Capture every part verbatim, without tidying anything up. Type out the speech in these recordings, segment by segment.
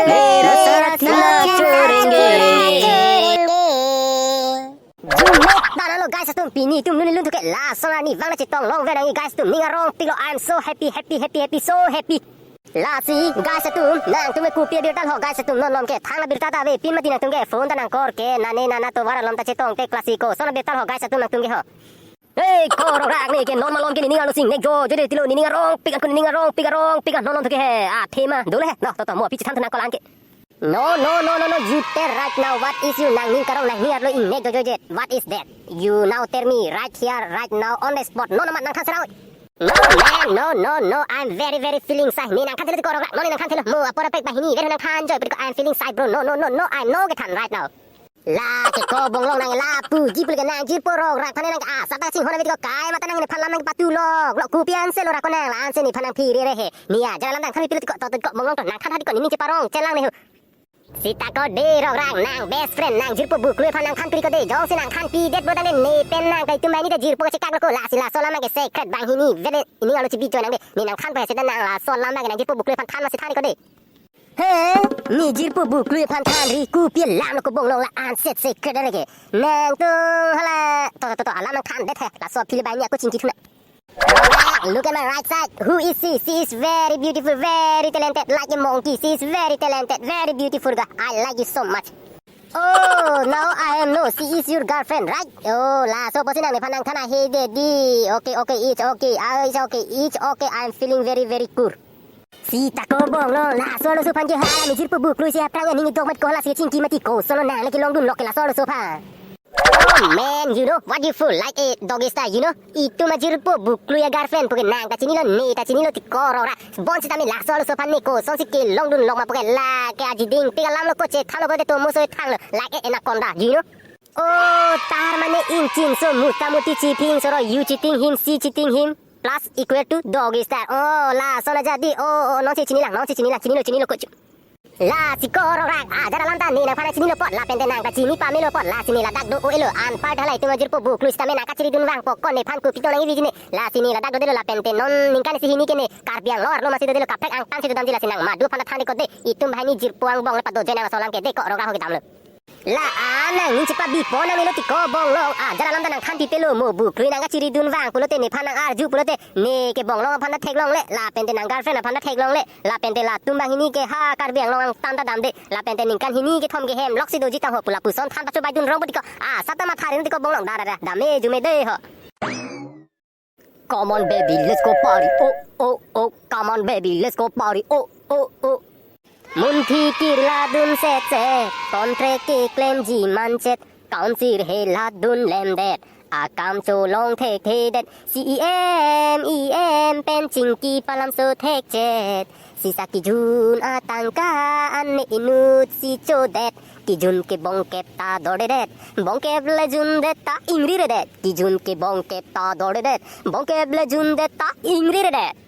मेरा साथ ना छोड़ेंगे। Jume tanlo guys atum, pini itum lun lun thuke lason arnivang nangchetong longver nangji guys atum, ning arongpiklo, I am so happy, happy, happy, happy, so happy. Lasi guys atum, nangtum ke kopi abirta lo guys atum, non malom ke thang abirta ta avepin mati, nangtum ke phone ta nangkorke, nane nana tovar alom ta chetongte, classico son abirta lo guys atum nangtum ke ho. Hei, ko rongrak, neke non malom ke nening arlo sing nek jojo det tilo, nening arongpik an, nening arongpik, arongpik an non malom thuke he. Athema dole he. No, to to, mo aphi chethan thu nang ko-an ke. No, no, no, no, no, you tell right now, what is you, nangning karong, nangning arlo ingnek jojojet? What is that? You now tell me right here, right now, on the spot. No, no, mat nangthan serang. No, man, no, no, no, I'm very, very feeling shy. Ne nangthan thelo ko rongrak, no, ne nangthan thelo. Mo apor apek banghini, very nangthan joy, but I'm feeling shy, bro. No, no, no, no, I no kethan right now. La ke ko bonglong nang lapu, jipul ke nang jirpo rongrak aphan nang, ah, sata sing hona video kai mata nang nephan lam nangpatulok. Lo kopi anse lo rako nang, la anse nephan nangphire re he. Nia, jara lam nangthan pilo tiko, to tiko bonglong to nangthan tiko, nening cheparong chelang ne ho. Sita ko de rongrak, nang best friend nang jirpo Buklui aphan nangthan piri ko de, jongsi nangthan pidet bro tangte nepen nang kai tum banghini ta jirpo kachekak lo ko, lasi laso alam ke secret banghini, vele nening arlo chebi choi nang de, ne nangthan pa seta nang laso alam ke nang jirpo Buklui aphan than masi than ko de. He, ne jirpo Buklui aphan thanri, kopi alam lo ko bonglong, la anse secret lake. Nangtum hala, to to to, alam nangthandet he, laso aphi le banghini ako chingki thuna. Look at my right side. Who is she? She is very beautiful, very talented, like a monkey. She is very talented, very beautiful girl. I like you so much. Oh, now I am know she is your girlfriend, right? Oh, laso apotsi nang nephan nangthan ahe de di. Okay, okay, it's okay. Ah, it's okay, it's okay. I'm feeling very, very cool. Sita ko bonglong, laso arloso aphan ke hala ne jirpo Buklui si aphrang aning dok mat ko, lasi chingki mati, koson lo nang le kelongdunlok ke laso arloso aphan. Oh man, you know what you fool like a doggy style, you know? Itum ajirpo Buklui a-girlfriend puke nang ta chinilo, ne ta chinilo tiko rongrak. Bonsitame laso arloso aphan ne kosonsi kelongdunlok ma puke, lake ajiding pik alam lo ko, chethanlo ko de tomo so thanlo, like a anaconda, you know? Oh, tar mane ingchin so, mutamuti cheating, soro you cheating him, she cheating him, plus equal to doggy style. Oh, lason ajat di. Oh, oh, nonsi chinilang, nonsi chinilang, chinilo, chinilo ko chu. Lasi ko rongrak, ajar alam ta ne nangphan chinilo apot, lapente nang ta chini pamelo apot, lasi ne ladak do-o-elo, anpar hala itum ajirpo Buklui sitame nang kachiridun vangpo, ko nephan kopi tong nangji ne, lasi ne ladak dodelo, lapente non ningkan isi hini ke ne Karbi Anglong arlo masi dodelo, kaprek angtan si dodamji, lasi nang madu aphan than ko de, itum banghini jirpo angbong le pado je nang laso alam ke de, ko rongrak ho kedamlo. La-an nangning chepabipo nangnelo tiko bonglong, ajar alam ta nangthan pipelo, mo Buklui nang kachiridun vang pulote, nephan nang-arju pulote, ne ke bonglong aphan ta theklongle, lapente nang girlfriend aphan ta theklongle, lapente latum banghini ke ha Karbi Anglong angtan ta damde, lapente ningkan hini kethom kehem loksi doji tang ho pu lapuson than pachobaidun rong po tiko, ah, sata matha rin tiko bonglong, da da da, dame jume de ho. Come on baby, let's go party. Oh, oh, oh. Come on baby, let's go party. Oh, oh, oh. Munthi kirla dun set set, tontre keklemji manchot, council hela dun lemdet, akam cholong thekthedet, C E M, E M pen chingki palam so thekchet. Sisa kijun atangka an me inut si chodet. Kijun ke bongkep ta dordedet. Bongkep le jundet ta ingriredet. Kijun ke bongkep ta dordedet. Bongkep le jundet ta ingriredet.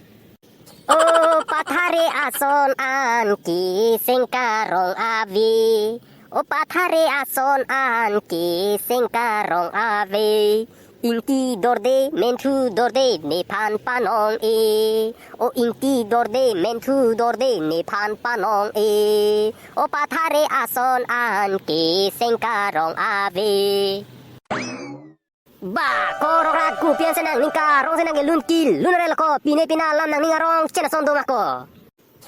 O pathare ason an keseng karong ave. O pathare ason an keseng karong ave. Ingti dorde, menthu dorde, nephan panong e. O ingti dorde, menthu dorde, nephan panong e. O pathare ason an keseng karong ave. Ba, ko rongrak, kopi anse nangning karong si nang kelun kelun arlo ko, pine pine alam nangning arong chen ason do ma ko.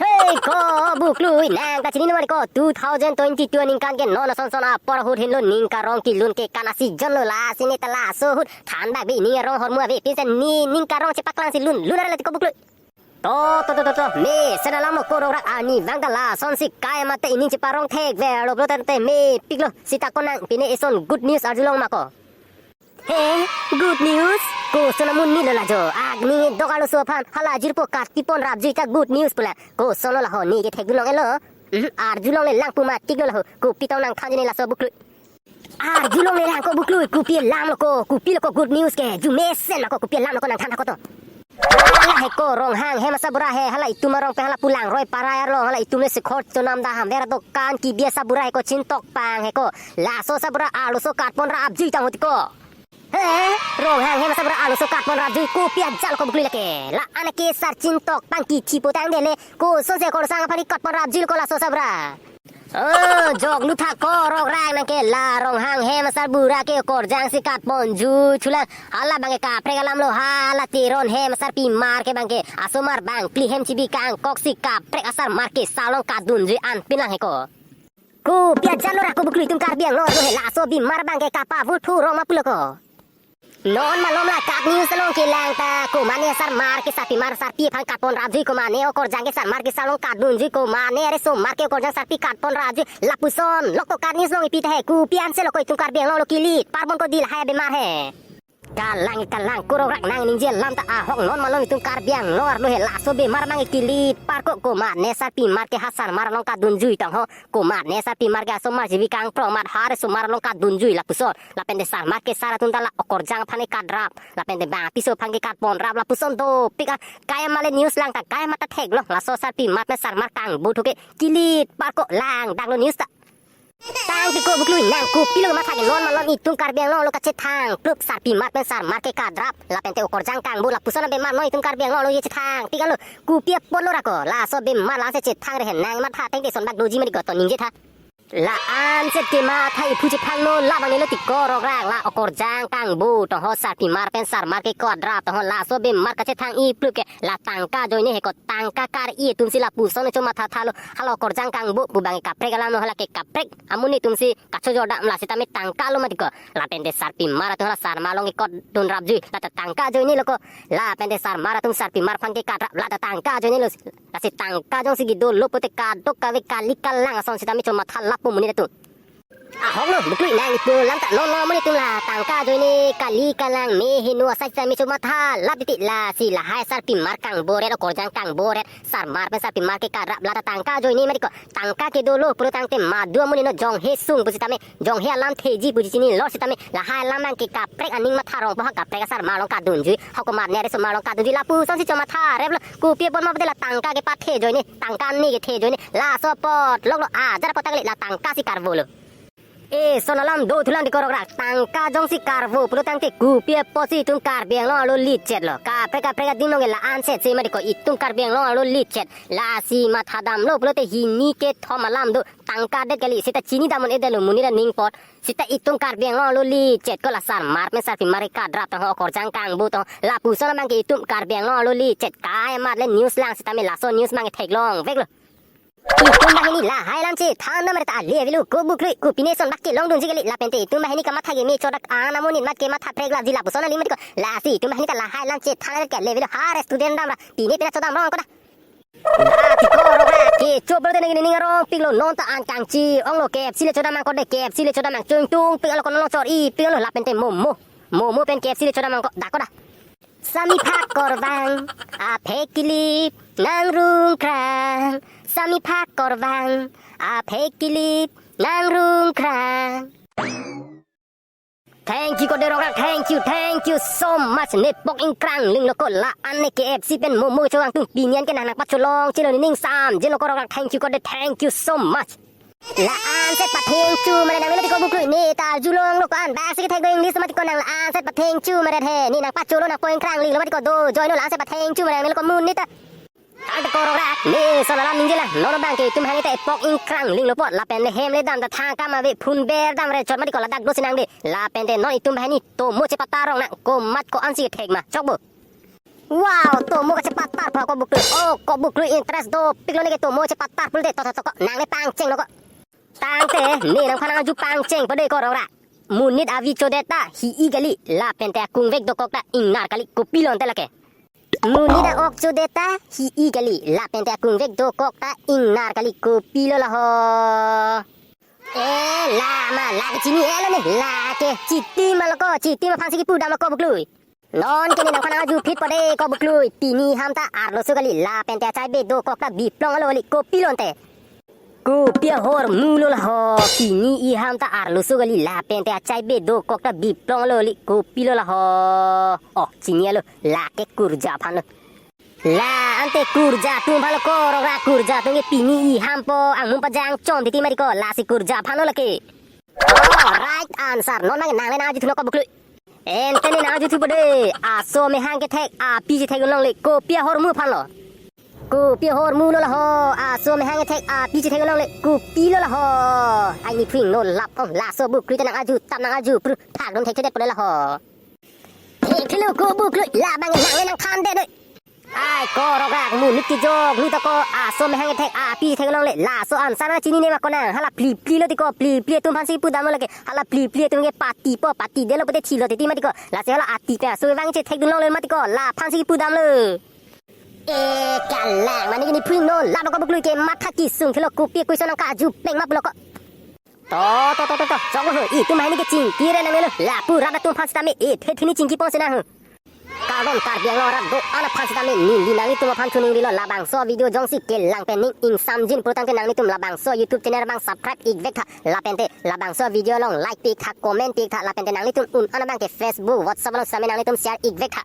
Hei ko Buklui, nang ta chinilo ma ko, two thousand twenty-two aningkan ke non ason son apor ahut henlo ning karong kelun ke kan a-season lo, lasi ne ta laso ahut thanbak bi ning arong ahormu avepin si ne ning karong chepaklangsi lun lun arlo tiko Buklui. To to to to to, mesen alam lo ko rongrak, arnivang ta lasonsi kai mate ining cheparong thekverlo bro tangte mepiklo, sita ko nang pine eson good news arjulong ma ko. He, good news? Koson amonit lo la jo? Ak ne dok arloso aphan hala jirpo kartipon rapjui ta good news pu la. Koson lo la ho, ne ke thekdunlong-elo? Mhm, arjulongle lang pu matiklo la ho. Kopi tong nangthanji ne laso Buklui? Arjulongle lang ko Buklui, kopi alam lo ko, kopi lo ko good news ke? Ju mesen ma ko, kopi alam lo ko nangthan ko to. Hala he ko Ronghang hem asabura he, hala itum arong pen hala pu Langroi Parai arlo, hala itum le sikhor chonam daham vera dokan kebi asabura he ko, chintok pang he ko. Laso asabura arloso kartipon rapjui tang ho tiko. He, Ronghang hem asarbura arloso katpon rapjui, kopi ajat lo ko buklui lake. La-an ke sar chintok pangki thipo tangdele, kosonsi Korsang aphan katpon rapjui lo ko laso asarbura. Oh, jok lu thak ko Rokrang, nang ke la Ronghang hem asarbura ke Korjang si katponjui thulang. Hala abang ke kaprek alam lo, hala Teron hem asarpimar ke abang ke, asomar bangphli hem chibi kangkok si kaprek asarmar kesar along kadunjui anpin lang he ko. Kopi ajat lo ra ko buklui, itum Karbi Anglong arlo he laso bimar abang ke kapavuthu rong ma pulo ko. Non malom la KAT News along kelang ta, komane sarmar ke sarpimar sarpi aphan katpon rapjui, komane o Korjang ke sarmar kesar along kadunjui, komane are somar ke Korjang sarpi katpon rapjui, lapuson lo ko KAT News along ipi ta he, kopi anse lo ko itum Karbi Anglong arlo kilit parbon ko di lahai abimar he. Kalang kalang ko Rokrang, nang ningje alam ta ahok, non malom itum Karbi Anglong arlo he laso bimar abang ke kilit par ko, komane sarpimar ke ha sarmar along kadunjui tang ho, komane sarpimar ke asomar chibi kangprong amat ha are somar along kadunjui lapuson. Lapen te sarmar kesar atum ta la o Korjang aphan ke kadrap, lapen te bang apiso aphan ke katpon rap lapuson dopik a. Kai amat le news lang ta kai amat ta thek lo, laso sarpimar pen sarmar kangbo thu ke kilit par ko, langdak lo news ta. Tangte ko buklui, nang kopi lo matha ke, non malom itum Karbi Anglong arlo kachethang plup, sarpimar pen sarmar ke kadrap, lapen te o Korjang kangbo lapuson abimar non itum Karbi Anglong arlo ye chethang pik lo, kopi apot lo ra ko, laso bimar la-an se chethang re he, nang matha tangte son bak doji mati ko, to ningje tha. La-an set kematha iphu chethang lo, labang ne lo ti ko Rokrang, la o Korjang kangbo tang ho, sarpimar pen sarmar ke kadrap tang ho, laso bimar kachethang iplup ke la tangka ajoine he ko, tangka kar-i atum si lapuson chomatha tha lo, hala o Korjang kangbo pu abang ke kaprek alam lo, hala ke kaprek amonit atum si kachojor dam, la sitame tangka lo mati ko. Lapen te sarpimar atum hala sarmar along ke katdun rapjui, la ta tangka ajoine lo ko. Lapen te sarmar atum sarpimar aphan ke kadrap, la ta tangka ajoine lo. Lasi tangka jongsi kedo lo pulote kadokave kali kalang ason sitame chomatha lapu amonit atum. Ahok lo buklui, nang ipu alam ta non lo amonit atum la tangka ajoine kali kalang me heno asai sitame chomatha lap titi, lasi lahai sarpimar kangboret, o Korjang kangboret, sarmar pen sarpimar ke kadrap, la ta tangka ajoine mati ko. Tangka kedo lo pulo tangte madu amonit no jonghe sung pu sitame, jonghe alam theji puji chini lo sitame, lahai alam abang ke kaprek aning matha rong po ha, kaprek asarmar along kadunjui, ha komane are somar along kadunjui lapuson si chomatha rep lo. Kopi apot ma pulote la tangka kepathe ajoine, tangka ne kethe ajoine, laso apot lok lo, ajar apot ta kali, la tangka si karvo lo. Eson alam do thulang ti ko Rokrang, tangka jongsi karvo pulo tangte kopi apotsi itum Karbi Anglong arlo lichet lo. Kaprek kaprek ading nong ke la-an set si mati ko, itum Karbi Anglong arlo lichet. Lasi matha dam lo pulote hini kethom alam do, tangka det kali, seta chini dam un-edet lo monit aning apot. Seta itum Karbi Anglong arlo lichet ko, la sarmar pen sarpimar ke kadrap tang ho, o Korjang kangbo tang ho, lapuson abang ke itum Karbi Anglong arlo lichet. Kai amat le news lang sitame laso news abang ke theklong vek lo. Itum banghini lahai alam chethang dam re ta ale avelo ko buklui, kopi ne son bak kelongdunji kali, lapen te itum banghini kamatha ke me chodak an amonit amat kematha prek lapji lapuson alim mati ko. Lasi itum banghini ta lahai alam chethang ke ale avelo, ha re student dam ra pine pine chodam rong ko da. Da ti ko Rokrang, kecho pulote nang ning arong pik lo, non ta an kangchi ong lo, KFC le chodam nangkok de, KFC le chodam nang, chungtung pik lo ko, non long chor-i pik lo, lapen te momo, momo pen KFC le chodam nangkok da ko da. Sami phak korbang, aphek kelip, nang rungkrang. Sami phak korbang, aphek kelip, nang rungkrang. Thank you ko de Rokrang, thank you, thank you so much. Ne pok ingkrangling lo ko, la-an ne KFC pen momo chowang tung pini an ke nang nangpacholong chelo, ne ning samjin lo ko Rokrang, thank you ko de, thank you so much. La-an set pathengchu mare nang melo ti ko buklui, ne ta arjulong lo ko, an bak si kethek do English mati ko, nang la-an set pathengchu mare he, ne nangpacholo nangpo ingkrangling lo mati ko, do join lo, la-an set pathengchu mare nang melo ko monit ta. Tangte ko Rokrang, ne son alam ningje lang, non abang ke itum banghini ta epok ingkrangling lo apot, lapen le hem le dam ta thangkam ave, phone ber dam re chot mati ko, ladak do si nang de, lapen te non itum banghini tomo chepatar rong nang, komat ko-ansi kethek ma chokbo. Wow, tomo kachepatar pha ko buklui. Oh, ko buklui interest dopik lo, ne ke tomo chepatar pulote to to to ko, nang le pangcheng lo ko. Tangte ne nangphan arju pangcheng po de ko Rokrang. Monit avi chodet ta hi-i kali, lapen te akungvek dokok ta ingnar kali, kopi lo ante lake. Monit a-ok chodet ta hi-i kali, lapen te akungvek dokok ta ingnar kali, kopi lo la ho. Eh, la ma, lake chini-e lo ne, lake. Chitim ma lo ko, chitim aphan si kipu dam lo ko buklui. Non ke ne nangphan arju phit po de ko buklui. Pini ham ta arloso kali, lapen te achaibe dokok ta biplong alo kali, kopi lo ante. Kopi ahormu lo la ho, pini iham ta arloso kali, lapen te achaibe dokok ta biplong alo kali, kopi lo la ho. Oh, chini-e lo, lake kurja aphan lo. La ante kurja atum aphan lo ko Rokrang, kurja atum ke pini iham po angmum pajang chon titi mati ko, lasi kurja aphan lo lake. Oh, right answer. Non abang nang le nang arju thuno ko buklui. Ante ne nang juthupo de, aso mehang kethek api chethekdun longle, kopi ahormu aphanlo? Kopi ahormu lo laho, aso mehang kethek api chethekdun longle, kopilo laho? Ai niphing no lap ong, laso buklui ta nang aju, tap nang aju, pru, phak dun thekthedetpo de laho. Thekthelo ko buklui, labang nang le nangthandetlo. Ai ko rogak mu lut kejok, lut ako, aso mehang kethek api chethekdun longle, laso ansana chinine ma ko nang, hala plipli lo tiko, plipli atum aphansi pudamlo lake, hala plipli atum ke patipo, patidetlo pute thilo titi ma tiko, lasi hala ati pen aso vang chethekdun longle ma tiko, laphansi pudamlo. E kalang, mane ke niphing no lap ko buklui ke matha kesung thelo, kopi question nang kaju peng ma pulo ko. To, to, to, to, to, chok ho, itum ahin ke chingki re nangnelo, lapu rat atum aphan sitame, e, phe thini chingki pon sena ho. Kardom Karbi Anglong arat do-an aphan sitame, neli nanglitum aphan thuning rilo, labangso video jongsi kelang pen ning ingsamjin pulotangte nanglitum labangso YouTube channel abang subscribe ik vek tha, lapente labangso video along like pi ik tha, comment pi ik tha, lapente nanglitum un-an abang ke Facebook, WhatsApp along sitame nanglitum share ik vek tha.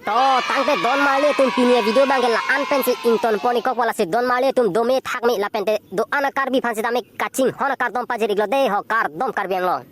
To, tangte don marli atum pini avideo abang ke la-an pensi ington pon ik kok, lasi don marli atum dome thak me, lapente do-an a Karbi aphan sitame kachinghon akardom pajir iklo de ho, kardom Karbi Anglong.